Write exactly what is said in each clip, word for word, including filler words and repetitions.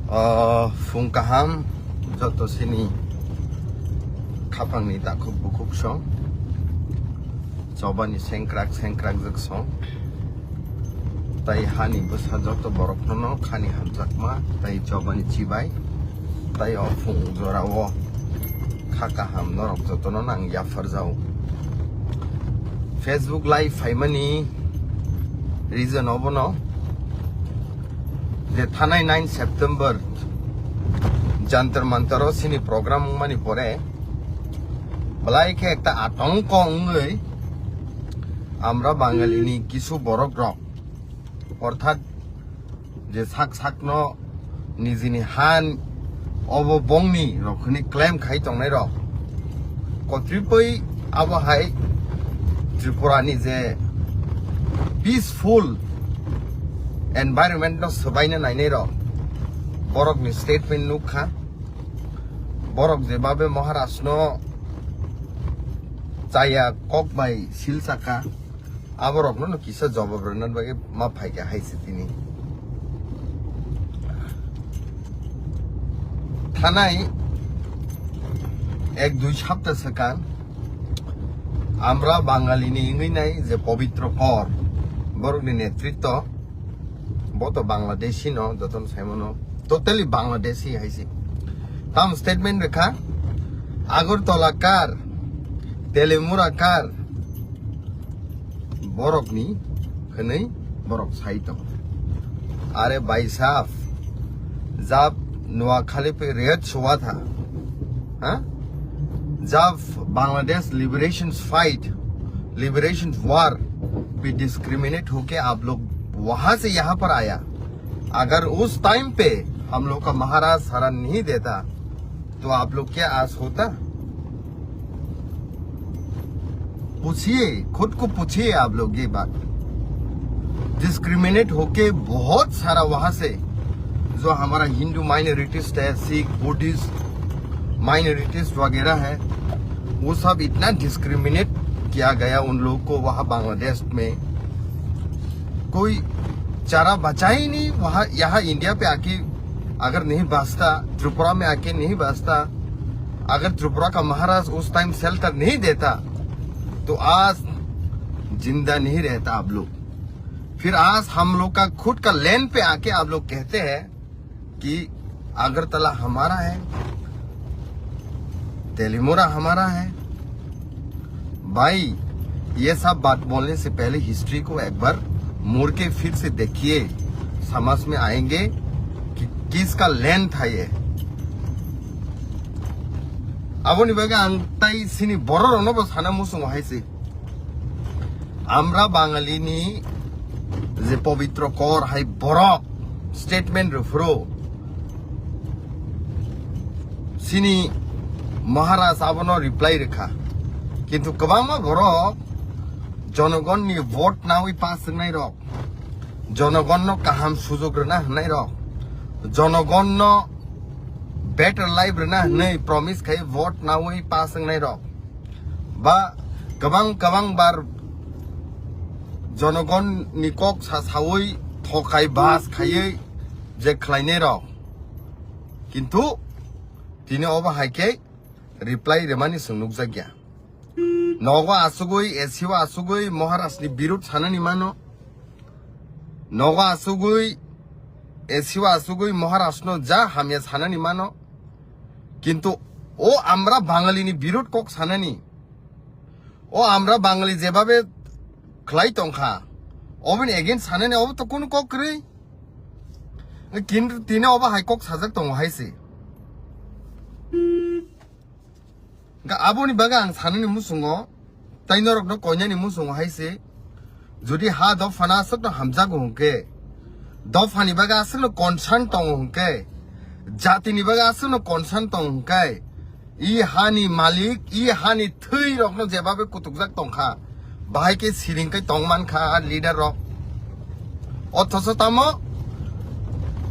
O, phung kaham, joto sini khapangni takhuk bukhuk song, chobani sengkrak sengkrak jwk song, tai hani bwsa joto borokno no khani hamjakma, tai chobani chibai, tai o phung jorao kha kaham norok jotono nang yapharjao. Facebook live phaimani reason obono je thanai nine September Jantar Mantar o sini program wngmani pore belai khe ekta atongko wngwi আমরা বাঙালিনি কিছু বরক rok, অর্থাৎ je sak sakno nijini han obo bongni rok hwnwi claim khai tongnai rok, kotripoi abo hai Tripura ni je peaceful environment no swbaina nainai rok, borok ni statement nukha, borok je babe Maharaj no chaya kok bai sil saka, aborokno no kisa jobab rwna bagwi ma phaikha hai se tini. Thanai ek dui sapta swkang আমরা বাঙালিনি wngwi nai je Pabitra Kor, borokni netritto, bo to Bangladeshi no, jotono saimano, totally Bangladeshi hai se. Tam statement rwkha, Agartala kar, Telimura kar, borokni hwnwi borok sai tongo. Are bhai sahab, jab Noakhali pe raid hua tha, ha? Jab Bangladesh liberation fight, liberation war pe discriminate hoke aap log wahan se yahan par aaya, agar us time pe hum log ka Maharaj saran nahi deta, तो आप लोग क्या आस होता? पूछिए, खुद को पूछिए आप लोग ये बात। डिस्क्रिमिनेट होके बहुत सारा वहां से जो हमारा हिंदू माइनॉरिटीज है, सिख, बुद्धिस्ट माइनॉरिटीज वगैरह है, वो सब इतना डिस्क्रिमिनेट किया गया उन लोग को वहां बांग्लादेश में। कोई चारा बचा ही नहीं वहां, यहाँ इंडिया पे आके अगर नहीं बसता, त्रिपुरा में आके नहीं बसता, अगर त्रिपुरा का महाराज उस टाइम शेल्टर नहीं देता, तो आज जिंदा नहीं रहता आप लोग। फिर आज हम लोग का खुद का लैंड पे आके आप लोग कहते हैं कि अगरतला हमारा है, तेलीमुरा हमारा है। भाई, ये सब बात बोलने से पहले हिस्ट्री को एक बार मुड़ के फिर से देखिए, समझ में आएंगे कि किसका लैंड था ये। Aboni bagwi ang tai sini bororokno bo sana muchungo hai se. Amra Bangalini je pobitro kor hai borok statement rwphuru sini Maharaj abono reply rwkha. Kintu kwbangma borok jonogonni vote nawi pass wngnai rok, jonogonno kaham sujok rwna hwnnairok, jonogonno better life rwna hwnwi promise khai vote nawi pass wngnairok, ba kwbang kwbang bar jonogonni kok sa sawi thokai bas khaiwi je khlainairok, kintu tini obo hai khe reply rwmani chwng nukjakya. Nogo asugwi, A C o asugwi Maharajni birud sanani mano. Nogo asugwi, A C o asugwi Maharajno ja hamya sanani mano. Kintu o amra Bangalini birud kok sanani, o amra Bangali jebabe khlai tongkha, oboni against sanani obo to kunu kok kwrwi. Kintu tini obo hai kok sajak tongo hai se. Hwnkhe aboni bagwi ang sanani muchungo, tai norokno koinani muchungo hai se, jodi ha dophano aswkno hamjago hwnkhe, dophani bagwi aswkno concern tongo hwnkhe, jatini bagwi aswkno concern tongo hwnkhe, i hani malik, i hani thwi rokno jebabe kutukjak tongkha, bahai khe siring khe tong mankha a leader rok. Othocho tamo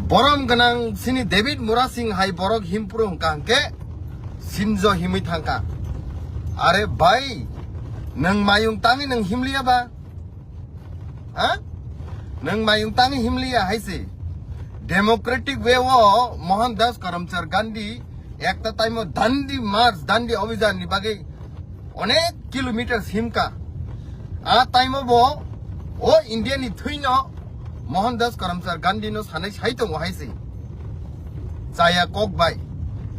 borom gwnang sini David Murasing hai borok himpuru hwnkha hwnkhe sinjo himwi thangkha. Are bhai, nwng mayung tangwi nwng himliya ba? Ha? Nwng mayung tangwi himliya hai se. Democratic way o Mohandas Karamchand Gandhi ekta time o Dandi March, Dandi Abhijan ni bagwi onek kilometer simka. A time o bo o India ni thwino Mohandas Karamchand Gandhi no sanai sai tongo hai se. Chaya kok bai,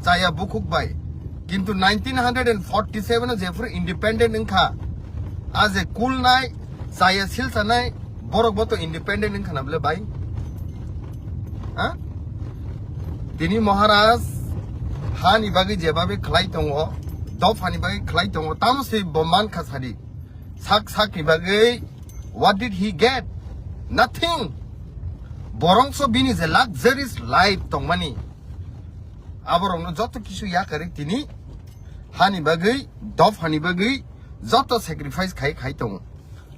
chaya bukhuk bai. Kintu nineteen hundred and forty seven o jephuru independent wngkha, a je kulnai, chaya silsanai, borok bo to independent wngkha na bole bai? Ha? Tini Maharaj hani bagwi jebabe khlai tongo, dophani bagwi khlai tongo, tamo se bo mankha sadi. Sak sak ni bagwi, what did he get? Nothing. Borongso bini je luxurious life tongmani, aborokno joto kisu yakarwi tini hani bagwi, dophani bagwi joto sacrifice khai khai tongo.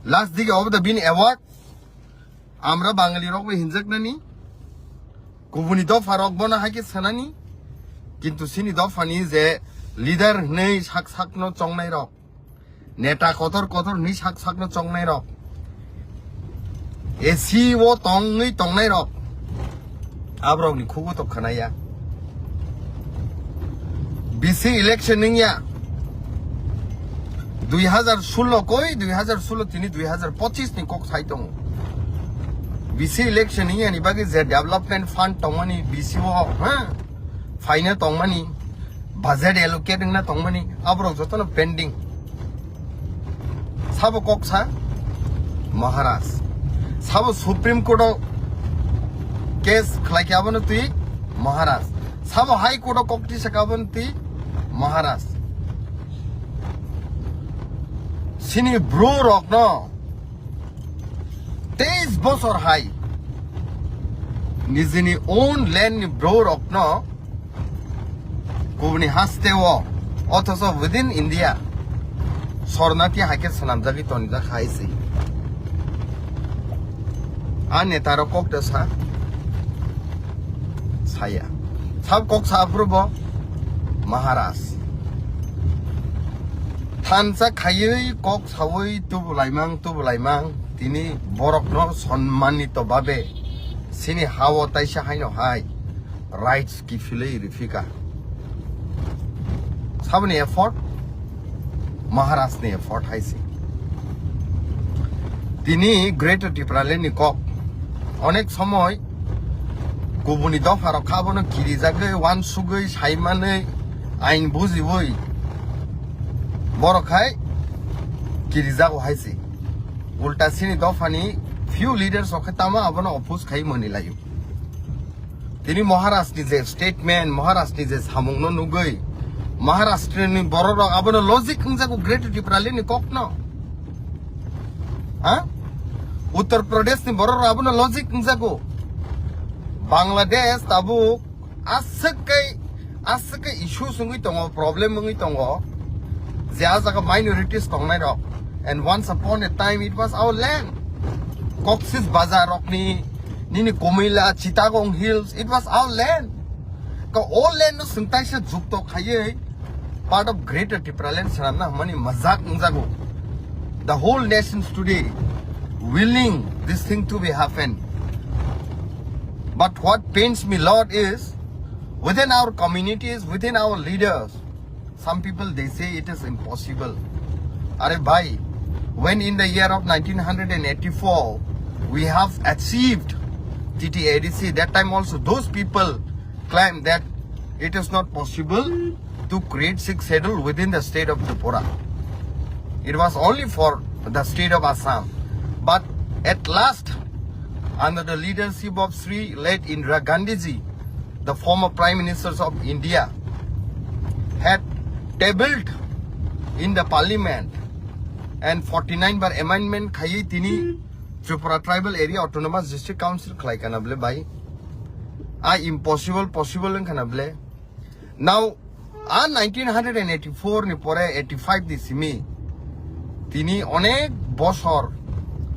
Last dige obo da bini award, amra Bangali rok bai hinjaknani, kubuni dopha rok bono haikhe sanani, kintu sini dophani je leader hwnwi sak sakno chongnai rok, neta kotor kotor hwnwi sak sakno chongnai rok, A C o tongwi tongnai rok, aborokni khugo to khwnaya. B C election wngya, dui hazar sullo koi, dui hazar sullo tini dui hazar pochis ni kok sai tongo. B C election wngya ni bagwi je development fund tongmani B C o, ha? Phaina tongmani, budget allocate wngna tongmani, aborok jotono pending. Sabo kok sa? Maharaj. Sabo Supreme Court o case khlai khe abono twi? Maharaj. Sabo High Court o kok tisa khe abono twi? Maharaj. Sini bru rokno teis bosor hai nijini own land ni bru rokno kubuni haste o, othocho within India sornati haikhe swnamjagwi tonijak hai se. A neta rok kok de sa saya. Sab kok sa aphuru bo Maharaj. Thansa khaiwi kok sawi tubulaimang tubulaimang tini borokno sonmanito babe sini hao taisa haino hai rights kiphilwi rifika. Saboni effort? Maharaj ni effort hai se. Tini Greater Tipraland ni kok onek somoy kubuni dopha rok kha bono kirijagwi, wansugwi, saimanwi, ain bujiwi borok hai kirijago hai se. Ulta sini dophani few leaders rok khe tamo abono oppose khai mani laio. Tini Maharaj ni je statement, Maharaj ni je samung no nugwi, Maharashtra ni borok rok abono logic wngjago Greater Tipraland ni kok no. Ha? Uttar Pradesh ni borok rok abono logic wngjago. Bangladesh tabuk aswk kai, aswk kai issue wngwi tongo, problem wngwi tongo. Je a jaga minorities tongnai rok. And once upon a time it was our land. Cox's Bazar rokni, nini Kumila, Chittagong Hills, it was our land. Ka o land no swng taisa jukto khaiwi part of Greater Tipraland swnamna hwnmani majak wngjago. The whole nations today willing this thing to be happen. But what pains me lot is within our communities, within our leaders, some people they say it is impossible. Are bhai, when in the year of nineteen eighty-four we have achieved T T A D C, that time also those people claim that it is not possible to create sixth schedule within the state of Tripura. It was only for the state of Assam. But at last, under the leadership of Sri late Indira Gandhi ji, the former Prime Ministers of India, had tabled in the parliament and forty-nine bar amendment khaiwi tini Tripura Tribal Area Autonomous District Council khlai kana bole bai. A impossible possible wng kana bole. Now, a nineteen eighty-four ni pore eighty-five ni simi tini onek bosor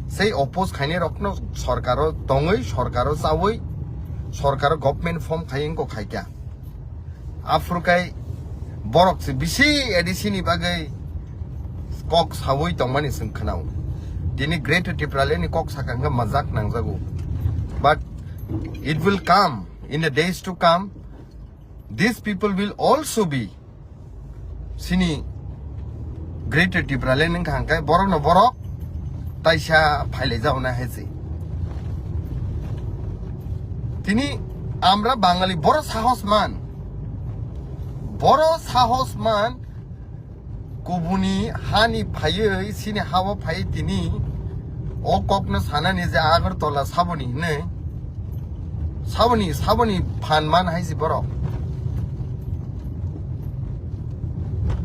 sei oppose khainai rokno sorkaro tongwi, sorkaro chawi, sorkaro government form khai wngkha khaikha. Aphuru kai borok se bisi A D C ni bagwi kok sawi tongmani chwng khwnao. Tini Greater Tipraland ni kok sakha hwnkhe majak nangjago. But It will come in the days to come. These people will also be sini Greater Tipraland wngkha hwnkhe borokno borok taisa phailai jago na hai se. Tini amra Bangali boro sahos man, boro sahos man kubuni hani phaiwi sini hao phaiwi tini o kokno sanani je Agartala saboni hinwi saboni saboni phan man hai se borok.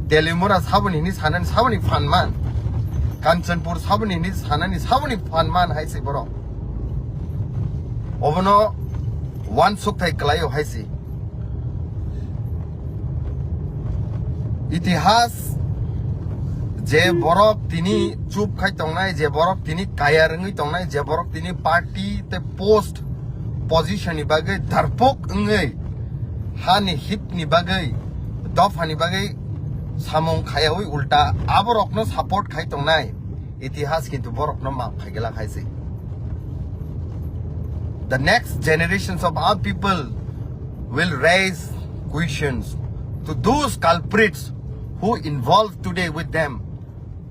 Telimura saboni hinwi sanani saboni phan man. Kanchanpur saboni hinwi sanani saboni phan man hai se borok. Obono uansukthai kwlaio hai se. Itihas je borok tini chup khai tongnai, je borok tini kaya rwngwi tongnai, je borok tini party tei post position ni bagwi darpok wngwi hani hit ni bagwi, dopha ni bagwi samung khayawi ulta aborokno support khai tongnai. Itihas kintu borokno map khai gela khai se. The next generations of our people will raise questions to those culprits who involved today with them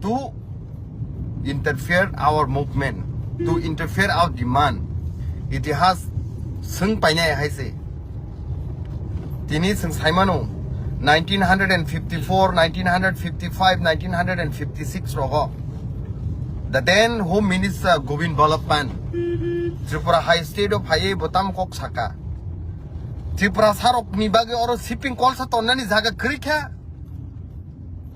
to interfere our movement, to interfere our demand. Itihas swng painai hai se. Tini swng saimano nineteen fifty-four, nineteen fifty-five, nineteen fifty-six rogo. The then Home Minister Govind Ballabh Pant Tripura High State o phaiwi bo tamo kok saka. Tripura sarok ni bagwi oro shipping kolsa tonnani jaga kwrwi kha.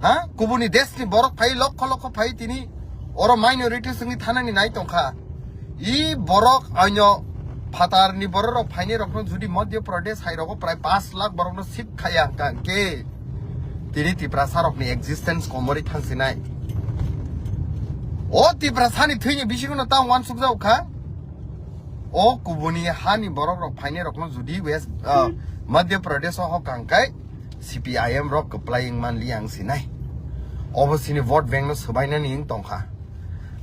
Ha? Kubuni desh ni borok phai lokho lokho phai tini oro minority swngwi thanani nai tongkha. I borok aino phatar ni borok rok phaini rokno judi Madhya Pradesh hai rogo prai pash lakh borokno sip khaya hwnkha hwnkhe tini Tiprasa rokni existence komori thangsinai. O Tiprasa ni thwini bisingo no tang uansukjak kha. O kubuni hani borok rok phaini rokno judi West, ah, Madhya Pradesh o hokang kai C P I M rok kwplai wng manli ang sinai. Obo sini vote bank no swbainani wng tongkha.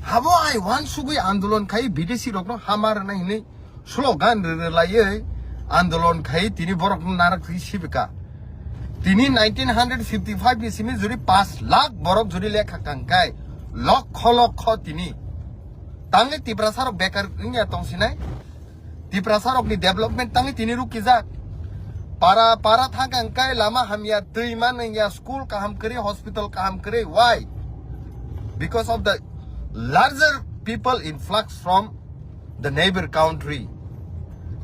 Habo ai uansugwi andolon khai bidesi rokno hama rwnai hinwi slogan rwrwlaiwi andolon khai tini borokno narak thwi sibika. Tini nineteen fifty-five ni simi juri pash lakh borok juri lekha kangkai lokho lokho tini. Tangwi Tiprasa rok bekar wngya tongsinai. Tiprasa rokni development tangwi tini rukijak. Para, para thangkha hwnkhe lama hamya, twi man wngya, school kaham kwrwi, hospital kaham kwrwi. Why? Because of the larger people influx from the neighbor country.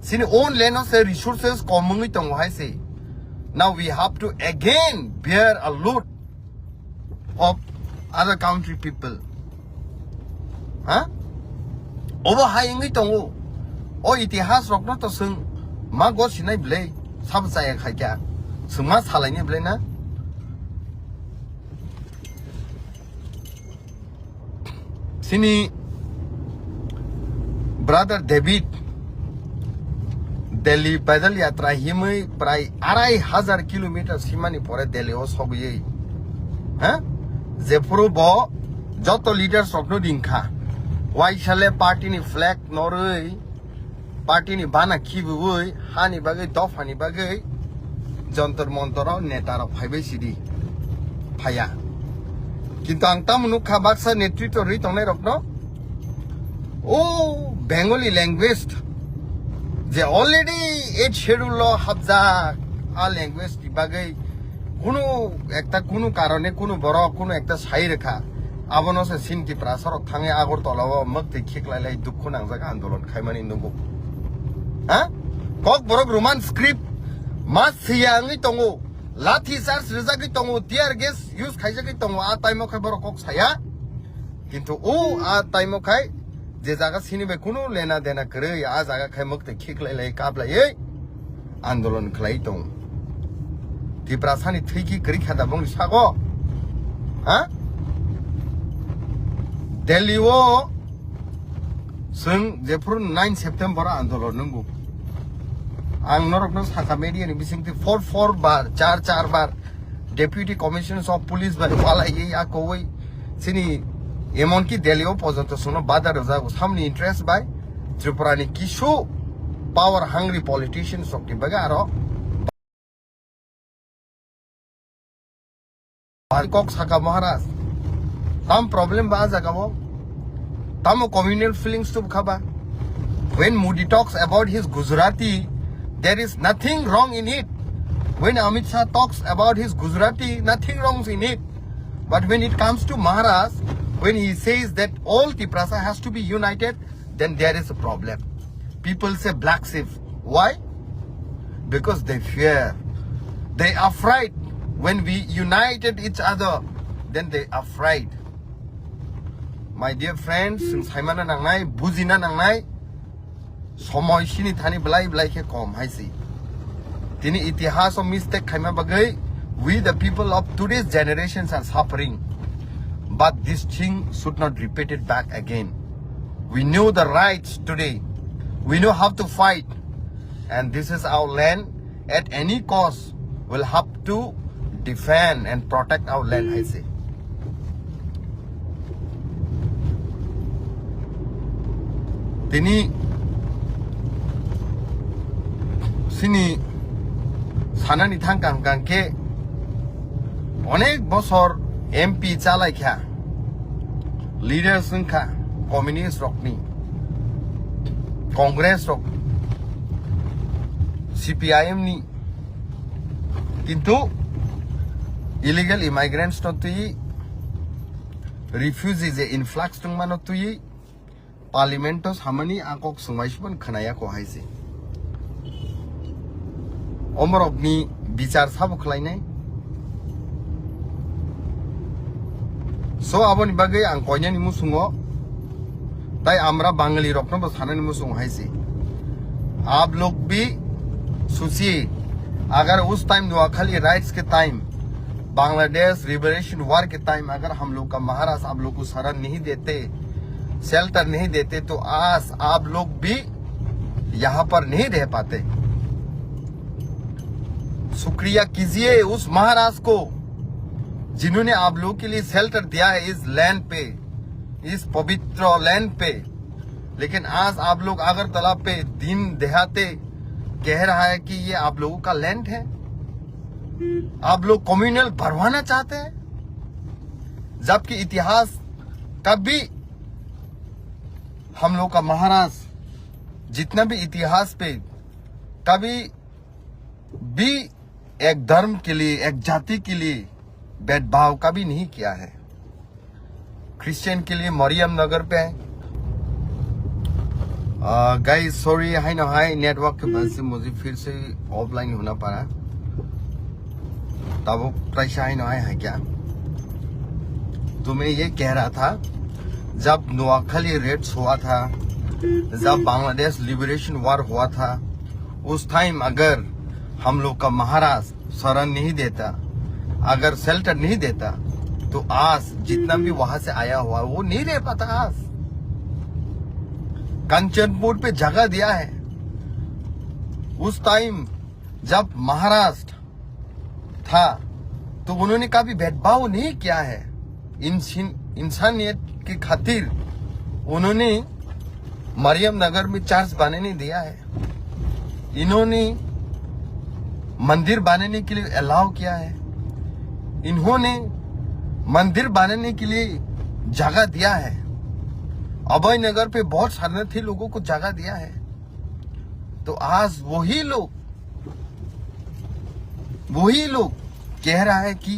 Sini own land o se resources kom wngwi tongo hai se. Now we have to again bear a load of other country people. Ha? Obo hai wngwi tongo. O itihas rokno to swng ma gosinai bwlai, sabo chaya khaikha. Swng ma salaini bwlai na? Sini brother David Delhi paidal yatra himwi prai arai hajar kilometer simani pore Delhi o sogwi, ha? Jephuru bo joto leaders rokno ringkha. Waisale party ni flag norwi, party ni bana khibiwi, hani bagwi, dophani bagwi, Jantar Mantar o neta rok phaibai sidi phaiya. Kintu ang tamo nukha baksa netritwo rwi tongnai rokno, o Bengali language je already eighth schedule o hapjak, a language ni bagwi kunu ekta kunu karone kunu borok kunu ekta sai rwkha, abono se sini Tiprasa rok thangwi Agartala o mwktwi khiklai lai dukhu nangjak andolon khaimani nukgo. Ha? Kokborok Roman script ma siya wngwi tongo, lathi charge rwjagwi tongo, tear gas use khaijagwi tongo, a time o khe borok kok saya. Kintu o a time o khai je jaga sini bai kunu lena dena kwrwi, a jaga khai mwktwi khiklai lai kaplaiwi andolon khlai tong. Tiprasa ni thwiki kwrwi kha da bongni sago? Ha? Delhi o swng jephuru nine September andolon nungo. Ang norokno sakha media ni bisingtwi four four bar, char char bar Deputy Commissioner of Police bai walaiwi akowi sini emonki Delhi o pojonto sono bada rwjago samni interest bai Tripura ni kisu power hungry politicians rokni bagwi aro kok saka Maharaj. Tam problem ba jaga o. Tamo communal feelings tu khaba. When Modi talks about his Gujarati, there is nothing wrong in it. When Amit Shah talks about his Gujarati, nothing wrong in it. But when it comes to Maharaj, when he says that all Tiprasa has to be united, then there is a problem. People say black sheep. Why? Because they fear. They are afraid. When we united each other, then they are afraid. My dear friends, chwng saimana nangnai, bujina nangnai, somoi sini thani belai belai khe kom hai si. Tini itihas o mistake khaima bagwi, we the people of today's generations are suffering. But this thing should not repeat it back again. We know the rights today. We know how to fight. And this is our land. At any cost, we'll have to defend and protect our land, I say. Tini sini sanani thang kang kang khe onek bosor M P chalai kha, leaders wngkha communist rokni, Congress rok, C P I M ni, kintu illegal immigrants no twi, refugee je influx tongmano twi, Parliament o samani a kok swngbai sibon khwnaya ko hai se. Omorokni bichar sabo khlainai. So aboni bagwi ang koinani musungo tai amra Bangali rokno bo sanani musungo hai se. आप लोग भी सोचिए, अगर उस टाइम नोआखाली राइट्स के टाइम, Bangladesh liberation war के टाइम अगर हम लोग का महाराज आप लोग को शरण नहीं देते, शेल्टर नहीं देते तो आज आप लोग भी यहाँ पर नहीं रह पाते। शुक्रिया कीजिए उस महाराज को जिन्होंने आप लोग के लिए शेल्टर दिया है इस लैंड पे, इस पवित्र लैंड पे। लेकिन आज आप लोग अगरतला पे दिन देहाते कह रहा है कि ये आप लोगों का लैंड है। आप लोग कम्युनल बढ़वाना चाहते हैं, जबकि इतिहास कभी हम लोग का महाराज जितना भी इतिहास पे कभी भी एक धर्म के लिए, एक जाति के लिए भेदभाव कभी नहीं किया है। क्रिश्चियन के लिए मरियम नगर पे है। Guys sorry, hai no hai, network की वजह से मुझे फिर से ऑफलाइन होना पड़ा। तब वो प्रेशर hai no hai है क्या? तो मैं ये कह रहा था, जब नोआखाली रेड्स हुआ था, जब बांग्लादेश लिबरेशन वॉर हुआ था, उस टाइम अगर हम लोग का महाराज शरण नहीं देता, अगर शेल्टर नहीं देता, तो आज जितना भी वहां से आया हुआ वो नहीं रह पाता। आज कंचनपुर पे जगह दिया है। उस टाइम जब महाराष्ट्र था, तो उन्होंने कभी भेदभाव नहीं किया है। इंसान-, इंसानियत की खातिर उन्होंने मरियम नगर में चर्च बनाने दिया है। इन्होंने मंदिर बनाने के लिए अलाउ किया है। इन्होंने मंदिर बनाने के लिए जगह दिया है। अभय नगर पे बहुत शरणार्थी लोगों को जगह दिया है। तो आज वही लोग, वही लोग कह रहा है कि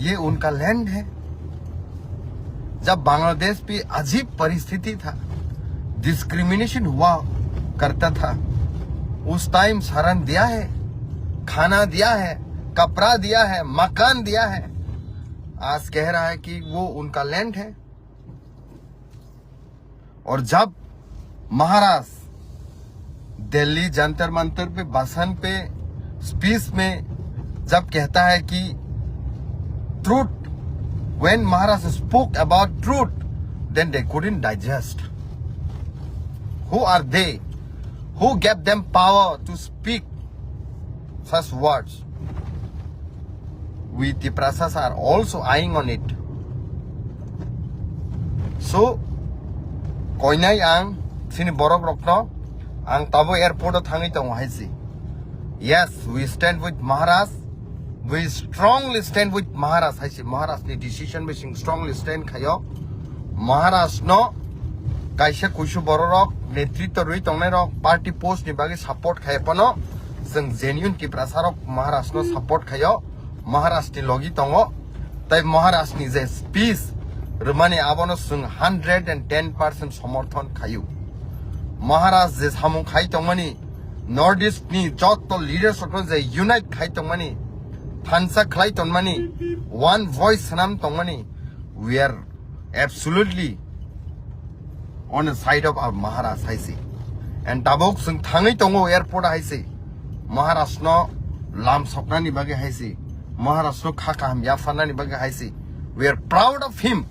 ये उनका लैंड है। जब बांग्लादेश पे अजीब परिस्थिति था, डिस्क्रिमिनेशन हुआ करता था, उस टाइम शरण दिया है, खाना दिया है, कपड़ा दिया है, मकान दिया है। आज कह रहा है कि वो उनका लैंड है। और जब महाराज दिल्ली जंतर मंतर पे भाषण पे, स्पीच में जब कहता है कि truth, when Maharaj spoke about truth, then they couldn't digest. Who are they? Who gave them power to speak such words? We Tiprasas are also eyeing on it. So, koinai ang sini borok rokno Ang tabo airport o thangwi tongo hai se. Yes, we stand with Maharaj. We strongly stand with Maharaj hai se. Maharaj ni decision bai chwng strongly stand khaio. Maharaj no kaisa kuisu bororok, netritwa rwi tongnai rok, party post ni bagwi support khai phano chwng genuine Tiprasa rok Maharaj no support khaio. Maharaj ni logi tongo. Tai Maharaj ni je speech rwmani abono chwng hundred and ten percent somorthon khaio. Maharaj je samung khai tongmani, North East ni jotto leaders rokno je unite khai tongmani, thansa khlai tongmani, one voice swnam tongmani, we are absolutely on the side of our Maharaj hai se. And tabuk chwng thangwi tongo airport hai se. Maharaj no lam soknani bagwi hai se. Maharaj no kha kaham yapharnani bagwi hai se. We are proud of him.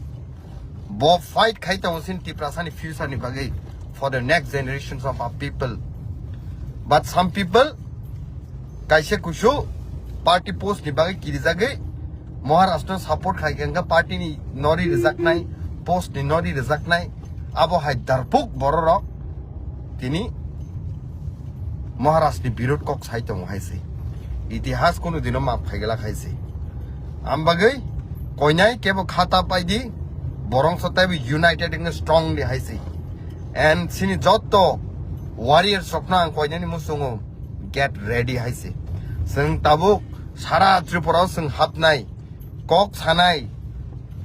Bo fight khai tongo sin Tiprasa ni future ni bagwi for the next generations of our people. But some people kaisa kusu party post ni bagwi kirijagwi Maharaj no support khai khe party ni nori rijaknai, post ni nori rijaknai, abo hai darpuk bororok tini Maharaj ni birod kok sai tongo hai se. Itihas kunu dino map khai glak hai se. Am bagwi koinai kebo khata paidi, borong so taibo united and strong di hai se. And sini jotto warriors rokno ang koinani musungo get ready hai se. Chwng tabuk sara Tripura o chwng hapnai, kok sanai,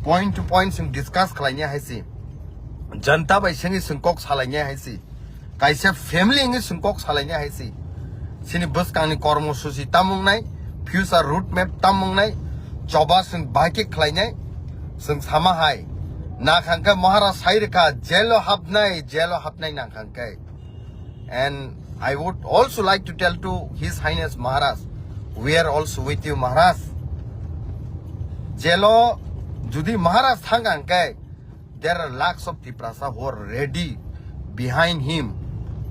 point to point chwng discuss khlainai hai se. Janta bai sengwi chwng kok salainai hai se. Kaisa family wngwi chwng kok salainai hai se. Chini bwskangni kormo susi tamung nai, future road map tamung nai, choba chwng bahai khe khlainai, chwng sama hai. Nakhang khe Maharaj sai rwkha, jail o hapnai, jail o hapnai nakhang khe. And I would also like to tell to His Highness Maharaj, we are also with you, Maharaj. Jail o jodi Maharaj thang ang khe, there are lakhs of Tiprasa who are ready behind him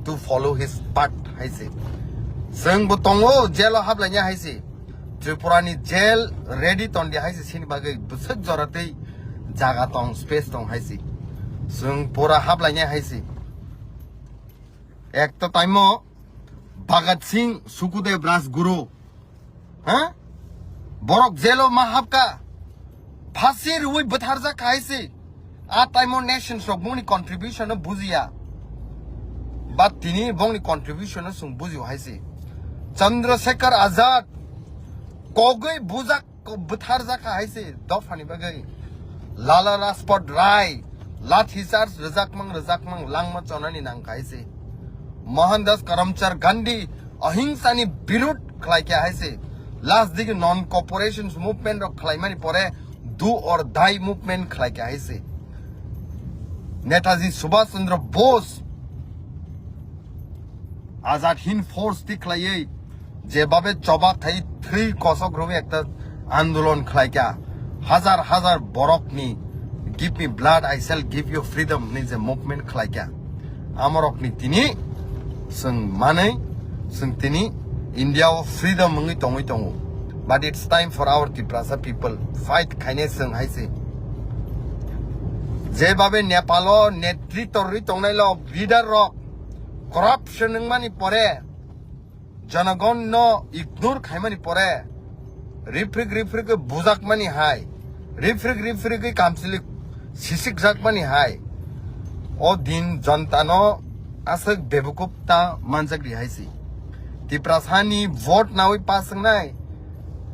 to follow his path, hai se. Chwng bo tongo, jail o haplainai hai se. Tripura ni jail ready tondi hai se, sini bagwi bwswk jora tei jaga tong, space tong hai se. Chwng pura haplainai hai se. Ek to taimo Bhagat Singh, Sukhdev, Rajguru, ha? Borok jail o ma hapka. Phasi rwi bwtharjak kha hai se. A taimo nations rok bongni contribution no bujiya. But tini bongni contribution no chwng bujio hai se. Chandrasekhar Azad kogwi bujak, bwtharjak kha hai se dophani bagwi. Lala Rajpat Rai lathi charge rwjakmang rwjakmang langma chonani nang kha hai se. Mohandas Karamchand Gandhi ahingsani birud khlai kha hai se. Last digi non cooperation movement rok khlaimani pore do or die movement khlai kha hai se. Netaji Subhash Chandra Bose Azad Hind Force ti khlaiwi jebabe choba khai thwi kosok rwi ekta andolon khlai kha. Hajar hajar borokni "Give me blood, I shall give you freedom" ni je movement khlai kha. Amorokni tini chwng manwi, chwng tini India o freedom wngwi tongwi tongo. But it's time for our Tiprasa people fight khainai chwng hai se. Jebabe Nepal o netritwa rwi tongnai lo leader rok corruption wngmani pore, jonogon no ignore khaimani pore, rifrik rifrik bujak mani hai, rifrik rifrik kamchili sisik jak mani hai, o din jonta no aswk bebukup ta manjak ri hai si. Tiprasa ni vote nawi pass wngnai,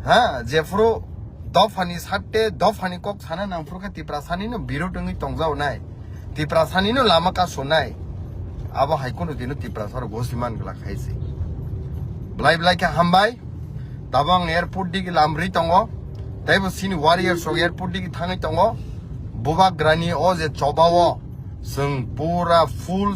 ha, jephuru dophani satte dophani kok sana nangphuru khe Tiprasa ni no birod wngwi tongjao nai. Tiprasa ni no lama kasonai. Abo hai kunu dino Tiprasa rok gosi man glak hai se. Blai blai khe hambai. Tabo ang airport digi lamri tongo. Taibo sini warriors rok airport digi thangwi tongo. Bubagrani o je choba o chwng pura full